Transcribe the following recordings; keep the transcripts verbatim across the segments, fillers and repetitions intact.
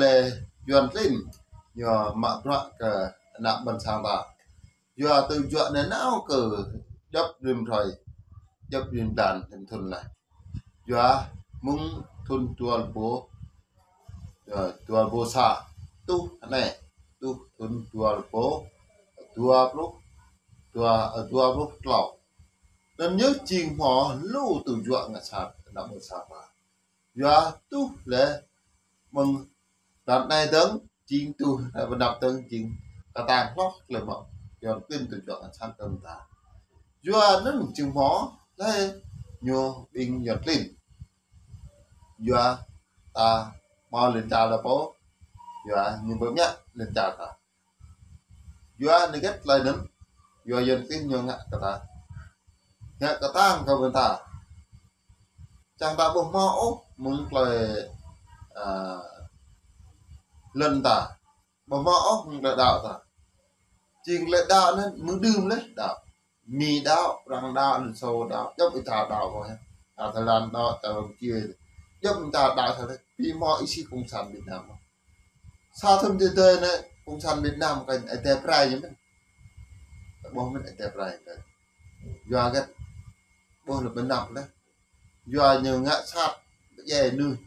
Lĕ Yuan klin, ñu mă bruă kơ ană ƀôn sang ta. Yua tơjuă anai nao kơ djŏp rĭm hrơi, djŏp rĭm blan, rĭm thŭn laih. Yua mơ̆ng thŭn dua rơbâo, ơ, dua rơbâo sa, truh anai, truh thŭn dua rơbâo, dua pluh, dua, ơ, dua pluh klâo. Anŭn ñu jing hmâo lu tơjuă ngă sat ană ƀôn sang ta. Yua truh lĕ mơ̆ng blan anai dơ̆ng, jing truh lĕ bơnăp dơ̆ng jing kơtang hloh lĕ mơ̆ Yuan klin tơjuă ngă sat kơ mơta. Yua anŭn jing hmâo lĕ ñu ƀing Yuan klin. Yua ta hmâo lŏn čar ta pô, yua ñu ƀu mă lŏn čar ta. Yua anai gĕt tơlơi anŭn, yua Yuan klin ñu ngă kơ ta. Ngă kơtang kơ ƀing ta. Čang ta ƀu hmâo ôh mơ̆ng tơlơi, ơ, lŏn ta. Ƀu hmâo ôh mơ̆ng tơlơi đaŏ ta. Jing tơlơi đaŏ anŭn mơ̆ng đưm lĕ đaŏ. Mi đaŏ, Prăng đaŏ, Liên Xô đaŏ, djŏp ita đaŏ kơ yơh. Ita Thái Lan đaŏ, ita Campuchia. Djŏp ita đaŏ thâo lĕ. Ƀu hmâo isi Cộng sản Việt Nam. Sa thŭn tơdơi anai Cộng sản Việt Nam kơ Ơi Adai pơrai ñu mơ̆n. Ƀuh mơ̆n Ơi Adai pơrai kơ. Yua hơget? Ƀuh lĕ bơnăp lĕ. Yua ñu ngă sat, pơdjai mơnuih.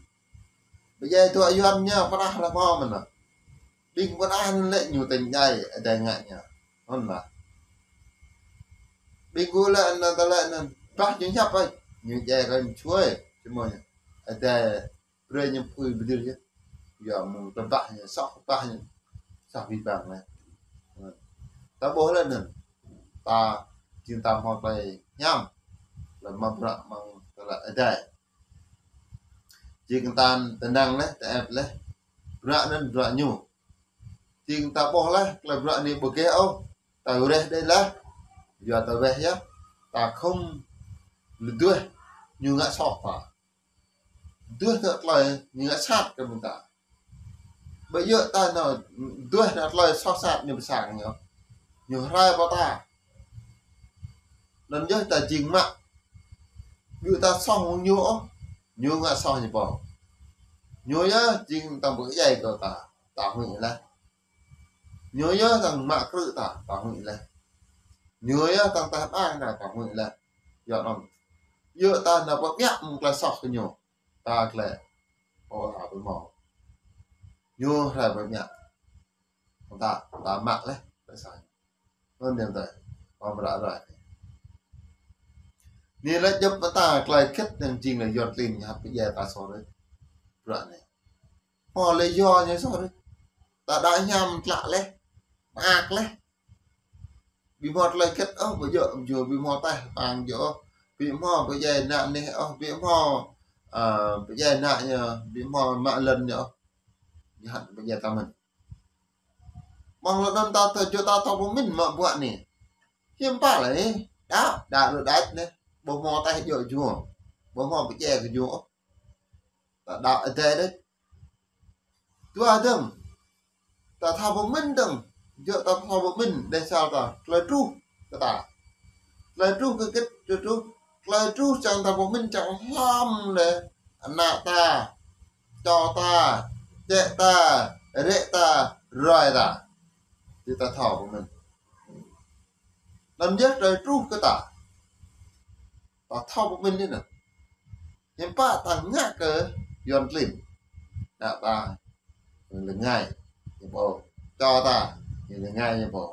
Pơdjai tơjuă Yuan ñu pơrah lĕ hmâo mơ̆n. Ƀing pơrah anŭn lĕ ñu tơña Ơi Adai ngă ñu. Anŭn lah. Ƀing gơ̆ lĕ anŭn tơlơi anŭn. Bah ñu hiăp ơi. Ñu djai kơ ñu čuai. Čơmơ̆ ñu. Ơi Adai brơi ñu phui bơdơ̆r yơh. Yua mơ̆ng tơbah ñu, soh tơbah ñu. Soh abih bang lĕ. Ta ƀuh lĕ anŭn. Ta, jing ta hmâo tơlơi hiam. Lĕ mă bruă mơ̆ng tơlơi Ơi Adai. Jing ta tơnăng lĕ, ta ĕp lĕ. Bruă anŭn bruă ñu. Jing ta ƀuh lĕ, tơlơi bruă anai ƀu gêh ôh. Ta reh đơi lĕ. Yua ta reh yơh. Ta khŏm lĕ duah ñu ngă soh ta. Duah tơlơi ñu ngă sat kơ ƀing ta. Ƀu djơ̆ ta nao duah tơlơi soh sat ñu pơsang ñu. Ñu rai pơ ta. Anŭn yơh ta jing mă. Ƀu ta soh mơ̆ng ñu ôh. Ñu ngă soh ñu pô. Ñu yơh jing ta ƀu djai kơ ta. Ta huĭ lĕ. Ñu yơh ta mă krư̆ ta. Ta huĭ lĕ. Ñu yơh ta tah ƀang ta. Ta huĭ lĕ. Yua anŭn. Yua ta nao pơbiă mơ̆ng tơlơi soh kơ ñu. Ta klĕ. Ơ, ta ƀu hmâo. Ñu rai ƀu mă. Ta, ta mă lĕ, ƀu sa. Anŭn yơh ta. Ƀu mă ră ră. Anai lĕ djŏp mơta tơlơi hơget anŭn jing lĕ Yuan klin ñu hăp pơdjai ta soh rĕ. Bruă anai. Hmâo lĕ yua ñu soh rĕ. Ta đaŏ hiam tlă lĕ. Mơak lĕ. Ƀu hmâo tơlơi hơget ôh, ƀu djơ̆, ƀu hmâo tah pang djơ̆ ôh. Ƀu hmâo pơdjai ană aneh ôh, ƀu hmâo, ơ, pơdjai ană ñu, ƀu hmâo mă lŏn ñu ôh. Ñu hăt pơdjai ta mơ̆n. Mơ̆ng lŏn anŭn ta thâo, djơ̆ ta thâo pơmĭn mă bruă anai. Hiư̆m pă lĕ, đaŏ, đaŏ rơđač anai. Ƀu hmâo tah djơ̆ ñu. Ƀu hmâo pơdjai kơ ñu ôh. Ta đaŏ Ơi Adai đôč. Dua dơ̆ng. Ta thâo pơmĭn dơ̆ng. Djơ̆ ta thâo pơmĭn đe sal ta. Tơlơi truh kơ ta. Tơlơi truh kơ hơget, tơlơi truh. Tơlơi truh čang ta pơmĭn čang hlăm lĕ. Ană ta. Čô ta. Čĕ ta. Rĕ ta. Roi ta. Djơ̆ ta thâo pơmĭn. Anŭn yơh tơlơi truh kơ ta. Ta thâo pơmĭn anai nă. Hiư̆m pă ta ngă kơ Yuan klin. Ană ta lĕ ngai ñu pô. Čô ta lĕ ngai ñu pô.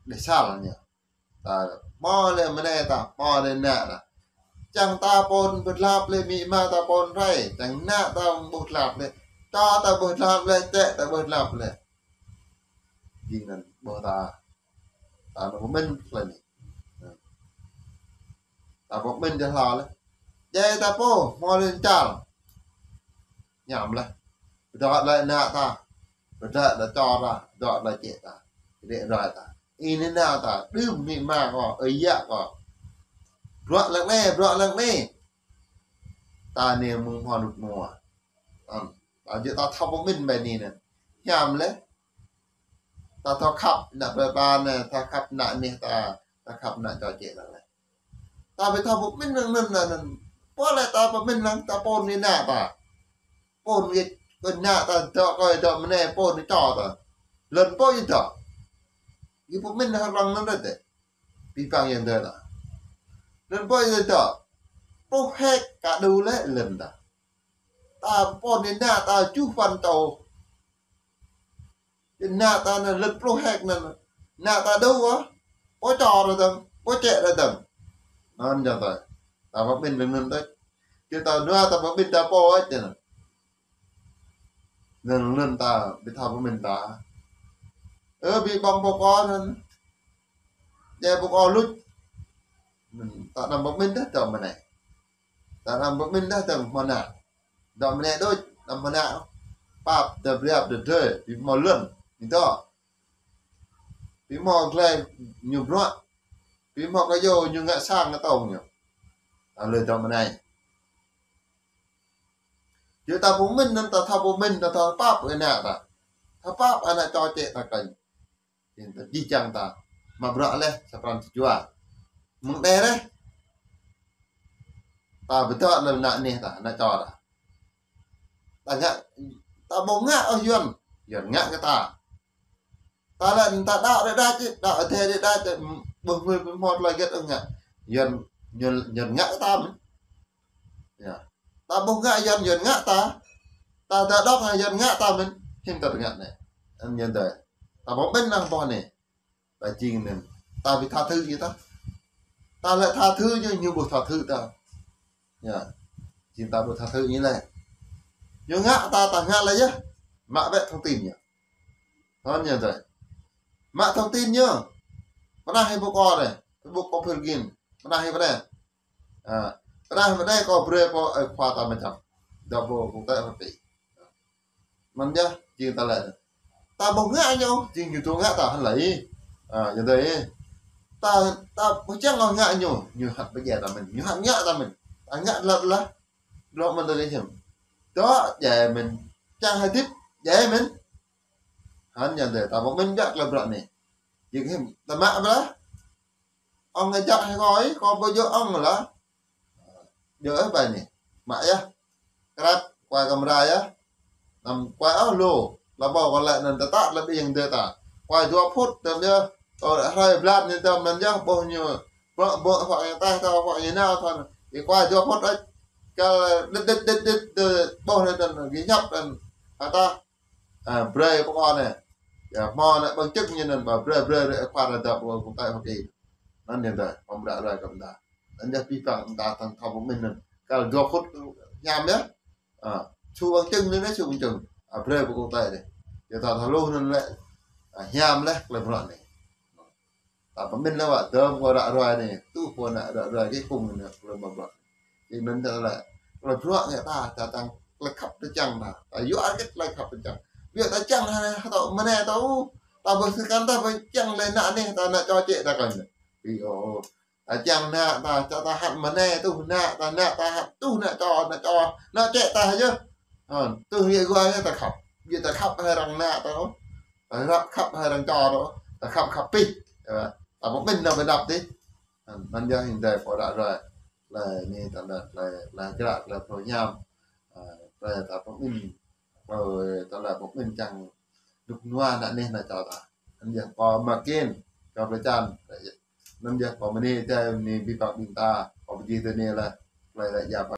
Đe sal ñu. Ta hmâo lĕ mơnai ta, hmâo lĕ ană ta. Čang ta pô pơtlap lĕ, amĭ ama ta pô rai. Čang ană ta ƀu tlap lĕ. Čô ta ƀu tlap lĕ, čĕ ta ƀu tlap lĕ. Jing anŭn ƀuh ta. Ta nao pơmĭn tơlơi anai. Ta pơmĭn jơh hlâo lĕ. Djai ta pô, hmâo lŏn čar. Hiam lĕ. Pơdŏ lĕ ană ta. Pơdŏ lĕ čô ta. Pơdŏ lĕ čĕ ta. Rĕ roi ta. Anai ană ta. Đưm amĭ ama kâo, ơi yă kâo. Bruă lăng anai, bruă lăng anai. Ta anai mơ̆ng hmâo rut mua. Ơ. Ta djơ̆ ta thâo pơmĭn ƀơi anai nă. Hiam lĕ. Ta thâo khăp ană plơi pla anai, ta khăp ană aneh ta, ta khăp ană čô čĕ ta lĕ. Ta ƀu thâo pơmĭn lăng anŭn, anŭn. Pô lĕ ta pơmĭn lăng, ta pô anai ană ta. Pô anai Kơ ană ta dŏ, kơ dŏ mơnai pô anai čô ta. Lŏn pô ñu dŏ. Ñu pơmĭn hăng rŏng anŭn rơdêh. Pih păng yang dơi ta. Lŏn pô ñu dŏ. Pluh héc kơ đu lĕ lŏn ta. Ta pô anai ană ta čuh păn tâo. Ană ta anai lŏn pluh héc anŭn. Ană ta đu ôh. Pô čô rơdăm, pô čĕ rơdăm. Anŭn jang ta. Ta pơmĭn lŏn anŭn đôč. Kơ ta nua ta pơmĭn ta pô ôh čĕ anŭn. Anŭn lŏn ta, ƀing ta pơmĭn ta. Ơ, ƀing ƀơ̆ng pô kơ anŭn. Jai pô kơ luč. Anŭn ta anăm pơmĭn dah dŏ mơnai. Ta anăm pơmĭn dah dŏ mơnai. Dŏ mơnai đôč, anăm mơnai. Pap, dă briap, dă drơi, ƀing hmâo lŏn, ƀing dŏ. Ƀing hmâo glai ñu bruă. Ƀing hmâo kơ yua ñu ngă sang ngă tông ñu. Ta lĕ dŏ mơnai. Yua ta pơmĭn anŭn ta thâo pơmĭn ta thâo pap kơ ană ta. Thâo pap ană čô čĕ ta kơnh. Ƀing ta jih jang ta. Mă bruă laih sa pran sa jua. Mơ̆ng đe reh. Ta pơdŏ anŭn ană anai ta, ană čô ta. Ta ngă, ta ƀu ngă ôh Yuan. Yuan ngă kơ ta. Ta lĕ ta đaŏ rơđah čĕ, đaŏ adai rơđah čĕ, ƀuh mơi pơmŏt lơi gĕt ôh ngă. Yuan, Yuan, Yuan ngă kơ ta mơ̆n. Yă. Ta ƀu ngă Yuan, Yuan ngă ta. Ta dŏ dŏ hăng Yuan ngă ta mơ̆n. Hiư̆m ta ngă anai. Anŭn Yuan dơi. Ta ƀu pơmĭn anŭn boh anai. Ta jing anŭn. Ta ƀu tha thứ ñu ta. Ta lĕ tha thứ ñu, ñu ƀu tha thứ ta. Yă. Jing ta ƀu tha thứ ñu lĕ. Ñu ngă ta, ta ngă lĕ yơh. Mă ƀĕ thông tin ñu. Anŭn Yuan dơi. Mă thông tin ñu. Pơnah hĭ ƀu kơ anai. Ƀu kơ Philippin. Pơnah hĭ pơnah. Ă, pơnah mơ̆ng anai kơ brơi pô, ơ, khua ta mơčăm. Dŏ pô quốc tế hơti. Mơ̆n yơh, jing ta lĕ. Ta ƀu ngă ñu, jing ñu tŭ ngă ta hơlơi. Ă, yua dơi. Ta, ta ƀu čang ôh ngă ñu, ñu hăt pơdjai ta mơ̆n. Ñu hăt ngă ta mơ̆n. Ta ngă lăt lah. Blŏk mơ̆n ta lĕ hiư̆m. Dŏ djai mơ̆n. Čang hơdip djai mơ̆n. Hăng yua dơi, ta ƀu pơmĭn biă tơlơi bruă anai. Jing hiư̆m, ta mă ƀlah. Ŏng ngă jak hĭ kơ ih, kơ ƀu djơ̆ ŏng lah. Djơ̆ ih ƀai anai. Mă yơh. Krăp, kuai kamra yơh. Anăm kuai ôh lu. Lah ƀu kơ lĕ anŭn tơtă lah ƀing dơi ta. Kuai dua phŭt tơm yơh. Tơl hrơi blan anai tơm anŭn yơh, ƀuh ñu. Ƀơ̆, ƀơ̆, huă ñu taih tơl, huă ñu nao tơl. Ih kuai dua phŭt ôh. Kơ đĭt, đĭt, đĭt, đĭt, tơl ƀuh anai tơl, gih ñăp anŭn. Hă ta. Ă, brơi pô kơ anai. Yă, hmâo ană ƀơ̆ng čưng ñu anŭn, ƀă brơi, brơi, brơi, khua ta dŏ pô kơ ta hơti. Anŭn yơh ta, pơm ră ruai kơ ta. Anŭn yơh pih păng ta tăng thâo pơmĭn anŭn. Kơ dua phŭt hiam yơh. Ă, su ƀơ̆ng čưng anŭn yơh, su ƀơ̆ng čưng. Ă, brơi pô kơ ta dih. Yua ta thâo hluh anŭn lĕ. Ă, hiam laih, tơlơi bruă anai. Ta pơmĭn lĕ wă dơ̆m kơ ră ruai anai. Tuh pô ană ră ruai kơ kung anai, tơlơi mă bruă. Jing anŭn ta lĕ, tơlơi bruă ngă ta, ta tăng tơlơi khăp tơčang ta. Ta yua kơ tơlơi khăp tơčang. Biă ta čang hă, hă tŏ mơnai tŏ. Ta ƀu sơkăn ta ƀu čang lĕ ană anai, ta ană čô čĕ ta kơnh. Ih ôh. Ta čang ană ta, ta, ta hăt mơnai tuh ană ta, ană ta hăt tuh ană čô, ană čô, ană čĕ ta yơh. Hă, tuh yơh gua yơh ta khăp. Biă ta khăp hăng arăng ană ta. Ta khăp, khăp hăng arăng čô ta. Ta khăp, khăp pih. Yă, ta pơmĭn anŭn ƀơi anăp dih. Anŭn yơh hĭ dơi pô ră ruai. Tơlơi anai, tơlơi, tơlơi, tơlơi jră, tơlơi phrâo hiam. Ă, tơlơi ta pơmĭn. Tơlơi, tơlơi pơmĭn čang rơnŭk rơnua ană anai ană čô ta. Anŭn yơh pô mơkin. Kơ pơčan. Anŭn yơh pô mơni, tơlơi anai ƀing păng ƀing ta. Pô pơjing tơlơi anai lah. Tơlơi ră ruai.